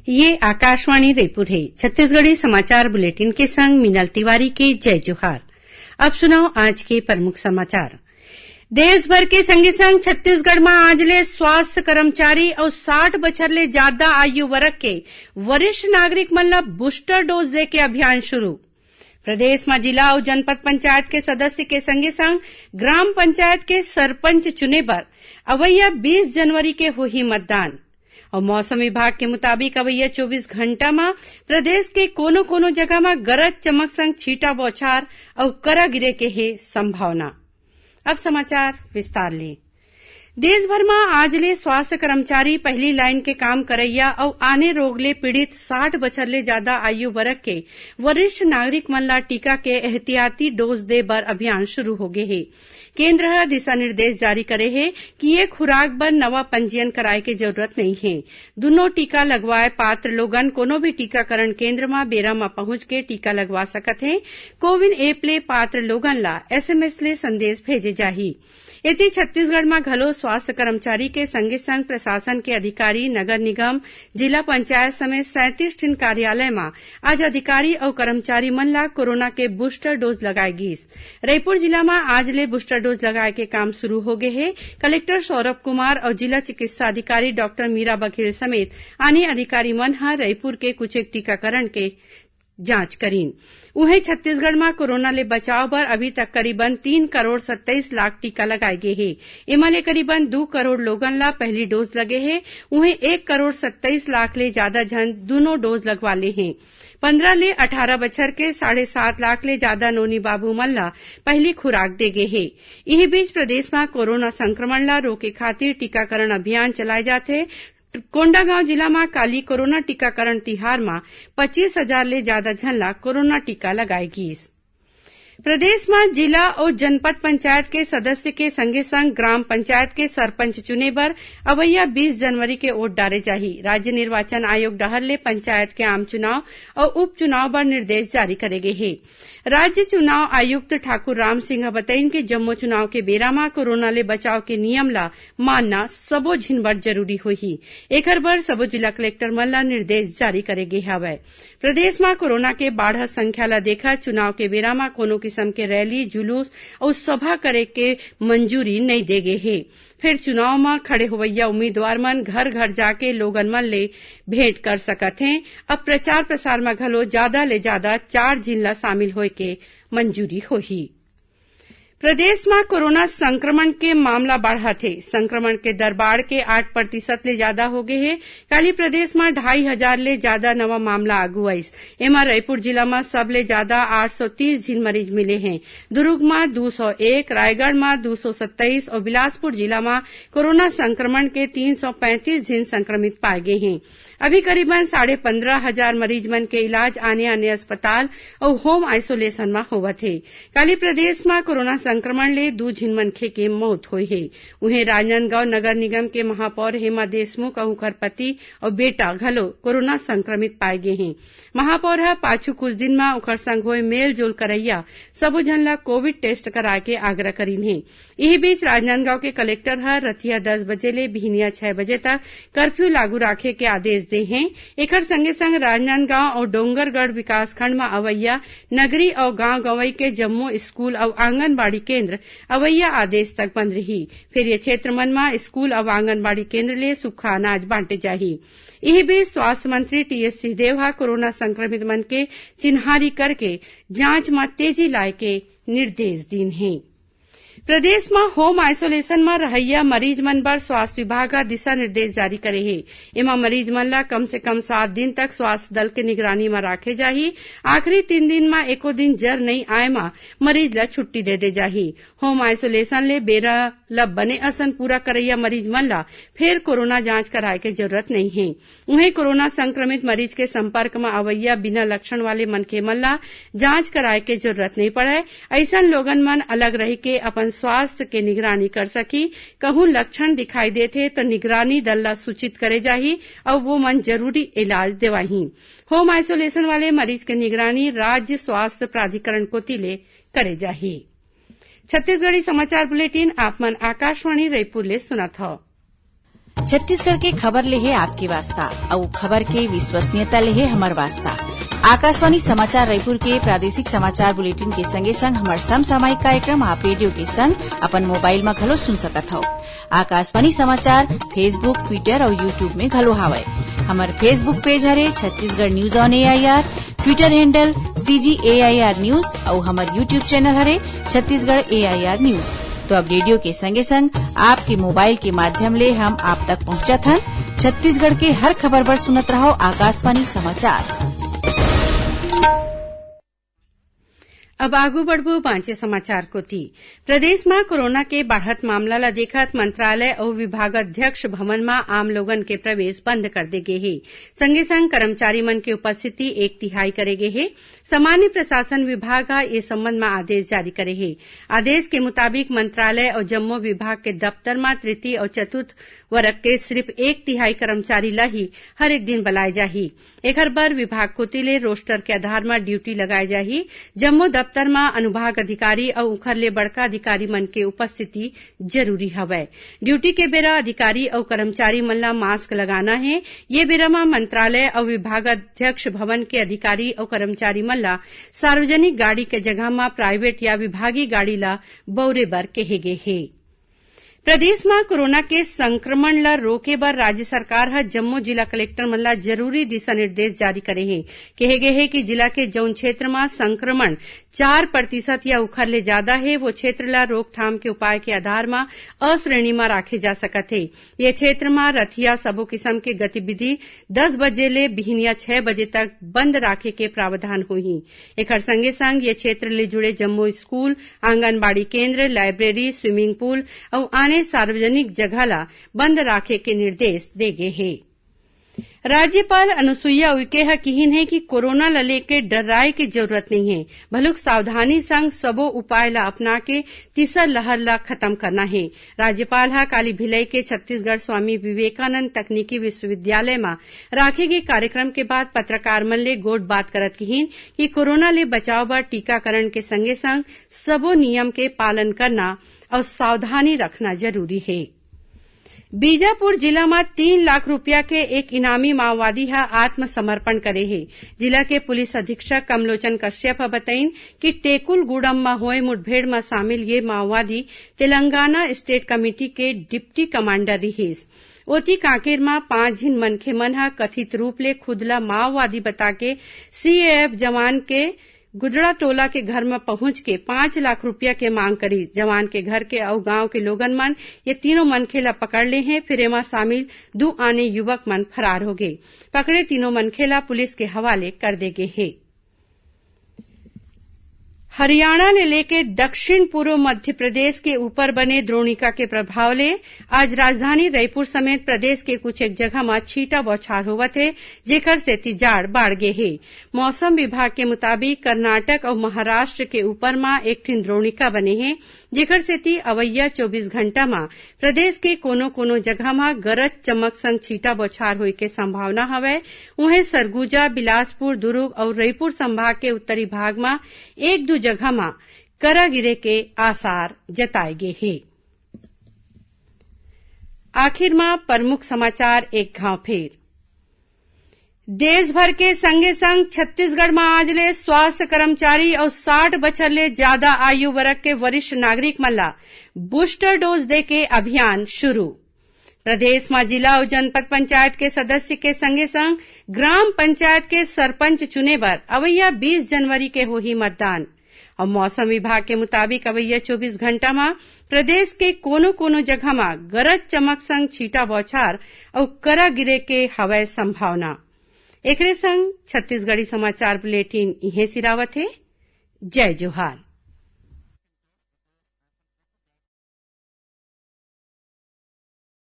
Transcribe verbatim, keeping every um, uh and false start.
ये आकाशवाणी रायपुर हे। छत्तीसगढ़ी समाचार बुलेटिन के संग मीनल तिवारी के जय जोहार। अब सुनव आज के प्रमुख समाचार। देश भर के संगे संग छत्तीसगढ़ म आज ले स्वास्थ्य कर्मचारी अउ साठ बछर ले जादा आयु वर्ग के वरिष्ठ नागरिक मन ल बूस्टर डोज दे के अभियान शुरू। प्रदेश म जिला अउ जनपद पंचायत के सदस्य के संगे संग ग्राम पंचायत के सरपंच चुने बर अवइया बीस जनवरी के होही मतदान। अउ मौसम विभाग के मुताबिक अवइया चौबीस घंटा म प्रदेश के कोनो-कोनो जगह म गरज चमक संग छींटा बौछार अउ करा गिरे के हे संभावना। अब समाचार विस्तार ले। देश भर म आज ले स्वास्थ्य कर्मचारी, पहली लाइन के काम करइया अउ आने रोग ले पीड़ित साठ बछर ले जादा आयु वर्ग के वरिष्ठ नागरिक मन ला टीका के एहतियाती डोज दे बर अभियान शुरू हो गे हे। केंद्र ह दिशा निर्देश जारी करे हे कि ये खुराक बर नवा पंजीयन कराए के जरूरत नइ हे। दुनों टीका लगवाए पात्र लोगन कोनो भी टीकाकरण केंद्र म बेरा म पहुंच के टीका लगवा सकत हे। कोविन ऐप ले पात्र लोगन ला एसएमएस ले संदेश भेजे जाही। एती छत्तीसगढ़ म घलो स्वास्थ्य कर्मचारी के संगे संग प्रशासन के अधिकारी, नगर निगम, जिला पंचायत समेत सैंतीस ठिन कार्यालय म आज अधिकारी अउ कर्मचारी मन ला कोरोना के बूस्टर डोज लगाए गीस। रईपुर जिला म आज ले बूस्टर डोज लगाए के काम शुरू हो गे हे। कलेक्टर सौरभ कुमार अउ जिला चिकित्सा अधिकारी डॉक्टर मीरा बघेल समेत आने अधिकारी मन ह रईपुर के कुछ एक टीकाकरण के जांच करीन। उहें, छत्तीसगढ़ म कोरोना ले बचाव बर अभी तक करीबन तीन करोड़ सत्ताईस लाख टीका लगाए गे हे। एमा ले करीबन दू करोड़ लोगन ला पहली डोज लगे हे। उहें, एक करोड़ सत्ताईस लाख ले जादा झन दूनों डोज लगवा ले हें। पंद्रह ले अठारह बछर के साढ़े सात लाख ले जादा नोनी बाबू मन ला पहली खुराक दे गे हे। इही बीच, प्रदेश म कोरोना संक्रमण ला रोके खातिर टीकाकरण अभियान चलाए जाथे। कोंडागांव जिला म काली कोरोना टीकाकरण तिहार म पच्चीस हजार ले जादा झन ला कोरोना टीका लगाए गीस। प्रदेश म जिला अउ जनपद पंचायत के सदस्य के संगे संग ग्राम पंचायत के सरपंच चुने बर अवइया बीस जनवरी के वोट डारे जाही। राज्य निर्वाचन आयोग डहर ले पंचायत के आम चुनाव अउ उपचुनाव बर निर्देश जारी करे गे हे। राज्य चुनाव आयुक्त ठाकुर राम सिंह ह बतइन कि जम्मो चुनाव के बेरा म कोरोना ले बचाव के नियम ला मानना सबो झिन बर जरूरी होही। एखर बर सबो जिला कलेक्टर मन ला निर्देश जारी करे गे हवय। प्रदेश म कोरोना के बाढ़त संख्या ला देखत चुनाव के बेरा म कोनो किसम के रैली, जुलूस अउ सभा करे के मंजूरी नइ दे गे हे। फेर चुनाव म खड़े होवइया उम्मीदवार मन घर-घर जाके लोगन मन ले भेंट कर सकत हें। अब प्रचार प्रसार म घलो जादा ले जादा चार झिन ला शामिल होय के मंजूरी होही। प्रदेश म कोरोना संक्रमण के मामला बाढ़त हे। संक्रमण के दर बाढ़ के आठ प्रतिशत ले जादा हो गे हे। काली प्रदेश म ढाई हजार ले जादा नवा मामला आगू आइस। एमा रईपुर जिला म सबले जादा आठ सौ तीस झिन मरीज मिले हें। दुरूग म दू सौ एक, रायगढ़ म दू सौ सत्ताईस अउ बिलासपुर जिला म कोरोना संक्रमण के तीन सौ पैंतीस झिन संक्रमित पाए गे हें। अभी करीबन साढ़े पंद्रह हजार मरीज मन के इलाज आने-आने अस्पताल अउ होम आइसोलेशन म होवत हे। काली प्रदेश म कोरोना संक्रमण ले दू झिन मनखे के मौत होए हे। उहें, राजनांदगांव नगर निगम के महापौर हेमा देशमुख अउ उंखर पति अउ बेटा घलो कोरोना संक्रमित पाए गे हें। महापौर ह पाछू कुछ दिन म उंखर संग होए मेल-जोल करइया सबो झन ल कोविड टेस्ट कराए के आग्रह करीन हे। इही बीच, राजनांदगांव के कलेक्टर ह रतिहा दस बजे ले बिहनिया छह बजे तक कर्फ्यू लागू राखे के आदेश दे हें। एखर संगे संग राजनांदगांव अउ डोंगरगढ़ विकासखंड म अवइया नगरी अउ गांव गंवई के जम्मो स्कूल अउ आंगनबाड़ी केंद्र अवइया आदेश तक बंद रही। फेर ये क्षेत्र मन म स्कूल अउ आंगनबाड़ी केंद्र ले सूखा अनाज बांटे जाही। इही बीच, स्वास्थ्य मंत्री टीएस सिंहदेव ह कोरोना संक्रमित मन के चिन्हारी करके जांच म तेजी लाए के निर्देश दीन हे। प्रदेश म होम आइसोलेशन म रहइया मरीज मन बर स्वास्थ्य विभाग ह दिशा निर्देश जारी करे हे। एमा मरीज मन ल कम से कम सात दिन तक स्वास्थ्य दल के निगरानी म राखे जाही। आखिरी तीन दिन म एको दिन जर नइ आए म मरीज ल छुट्टी दे दे जाही। होम आइसोलेशन ले बेरा ल बने असन पूरा करइया मरीज मन ल फेर कोरोना जांच कराए के जरूरत नइ हे। उहें, कोरोना संक्रमित मरीज के संपर्क म अवइया बिना लक्षण वाले मनखे मन ला जांच कराए के जरूरत नइ पड़य। अइसन लोगन मन अलग रहिके अपन स्वास्थ्य के निगरानी कर सकही। कहूं लक्षण दिखाई देथे, त निगरानी दल ला सूचित करे जाही अउ वो मन जरूरी इलाज देवाही। होम आइसोलेशन वाले मरीज के निगरानी राज्य स्वास्थ्य प्राधिकरण कोति ले करे जाही। छत्तीसगढ़ी समाचार बुलेटिन आप मन आकाशवाणी रायपुर ले सुनत हव। छत्तीसगढ़ के खबर ले हे आपके वास्ता, अउ खबर के विश्वसनीयता ले हे हमर वास्ता। आकाशवाणी समाचार रायपुर के प्रादेशिक समाचार बुलेटिन के संगे संग हमर समसामयिक कार्यक्रम आप रेडियो के संग अपन मोबाइल म घलो सुन सकत हव। आकाशवाणी समाचार Facebook, Twitter अउ YouTube में घलो हावय। हमर Facebook पेज हरे Chhattisgarh news on AIR, Twitter handle CG AIR news अउ हमर YouTube चैनल हरे छत्तीसगढ़ एआईआर न्यूज। तो अब रेडियो के संगे संग आपके मोबाइल के माध्यम ले हम आप तक पहुंचत हन। छत्तीसगढ़ के हर खबर बर सुनत रहव आकाशवाणी समाचार। अब आगू बढ़बो बांचे समाचार कोति। प्रदेश म कोरोना के बाढ़त मामला ल देखत मंत्रालय अउ विभागाध्यक्ष भवन म आम लोगन के प्रवेश बंद कर दे गे हे। संगे संग कर्मचारी मन के उपस्थिति एक तिहाई करे गे हे। सामान्य प्रशासन विभाग ह ए संबंध म आदेश जारी करे हे। आदेश के मुताबिक मंत्रालय अउ जम्मो विभाग के दफ्तर म तृतीय अउ चतुर्थ वर्ग के सिर्फ एक तिहाई कर्मचारी ल ही हर एक दिन बलाए जाही। एखर बर विभाग कोति ले रोस्टर के आधार म ड्यूटी लगाए जाही। जम्मो दफ्तर म अनुभाग अधिकारी अउ उखर ले बड़का अधिकारी मन के उपस्थिति जरूरी हवय। ड्यूटी के बेरा अधिकारी अउ कर्मचारी मन ल मास्क लगाना हे। ये बेरा म मंत्रालय अउ विभागाध्यक्ष भवन के अधिकारी अउ कर्मचारी मन ल सार्वजनिक गाड़ी के जगह म प्राइवेट या विभागीय गाड़ी ल बउरे बर केहे गे हे। प्रदेश म कोरोना के संक्रमण ल रोके बर राज्य सरकार ह जम्मो जिला कलेक्टर मन ल जरूरी दिशा निर्देश जारी करे हे। केहे गे हे कि जिला के जउन क्षेत्र म संक्रमण चार प्रतिशत या उखर ले जादा हे, वो क्षेत्र ल रोकथाम के उपाय के आधार म अ श्रेणी म राखे जा सकत हे। ये क्षेत्र म रथिया सबो किसम के गतिविधि दस बजे ले बिहनिया छह बजे तक बंद राखे के प्रावधान होही। एखर संगे संग ये क्षेत्र ले जुड़े जम्मो स्कूल, आंगनबाड़ी केंद्र, लाइब्रेरी, स्विमिंग पूल अउ आने सार्वजनिक जगह ल बंद राखे के निर्देश दे गे हे। राज्यपाल अनुसुईया उइके ह किहिन हे कि कोरोना ल लेके डर्राए के जरूरत नइ हे, भलुक सावधानी संग सबो उपाय ल अपना के तीसर लहर ल खत्म करना हे। राज्यपाल ह काली भिलई के छत्तीसगढ़ स्वामी विवेकानंद तकनीकी विश्वविद्यालय म राखे गे कार्यक्रम के बाद पत्रकार मन ले गोठ बात करत किहिन कि कोरोना ले बचाव बर टीकाकरण के संगे संग सबो नियम के पालन करना अउ सावधानी रखना जरूरी हे। बीजापुर जिला म तीन लाख रुपया के एक इनामी माओवादी ह आत्मसमर्पण करे हे। जिला के पुलिस अधीक्षक कमलोचन कश्यप ह बतइन कि टेकुलगुडम म होए मुठभेड़ म शामिल ये माओवादी तेलंगाना स्टेट कमेटी के डिप्टी कमांडर रिहिस। ओती कांकेर म पांच झिन मनखे मन ह कथित रूप ले खुद ल माओवादी बताके सीएएफ जवान के गुदड़ा टोला के घर म पहुंच के पांच लाख रुपया के मांग करिस। जवान के घर के अउ गांव के लोगन मन ये तीनों मनखे ल पकड़ ले हें, फिर एमा शामिल दू आने युवक मन फरार हो गे। पकड़े तीनों मनखे ल पुलिस के हवाले कर दे गे हे। हरियाणा ले लेके दक्षिण पूर्व मध्य प्रदेश के ऊपर बने द्रोणिका के प्रभाव ले आज राजधानी रायपुर समेत प्रदेश के कुछ एक जगह म छींटा बौछार होवत हे, जेकर सेती जाड़ बाढ़ गे हे। मौसम विभाग के मुताबिक कर्नाटक अउ महाराष्ट्र के ऊपर म एक ठिन द्रोणिका बने हे, जेकर सेती अवइया चौबीस घंटा म प्रदेश के कोनो-कोनो जगह म गरज चमक संग छींटा बौछार होए के संभावना हवय। उहें, सरगुजा, बिलासपुर, दुरूग अउ रईपुर संभाग के उत्तरी भाग म एक दू जगह म करा गिरे के आसार जताए गे हे। आखिर म प्रमुख समाचार एक घांव फेर। देश भर के संगे संग छत्तीसगढ़ म आज ले स्वास्थ्य कर्मचारी अउ साठ बछर ले जादा आयु वर्ग के वरिष्ठ नागरिक मन ला बूस्टर डोज दे के अभियान शुरू। प्रदेश म जिला अउ जनपद पंचायत के सदस्य के संगे संग ग्राम पंचायत के सरपंच चुने बर अवइया बीस जनवरी के होही मतदान। अउ मौसम विभाग के मुताबिक अवइया चौबीस घंटा म प्रदेश के कोनो-कोनो जगह म गरज चमक संग छींटा बौछार अउ करा गिरे के हवय संभावना। एकरे संग छत्तीसगढ़ी समाचार बुलेटिन इहें सिरावत हे। जय जोहार।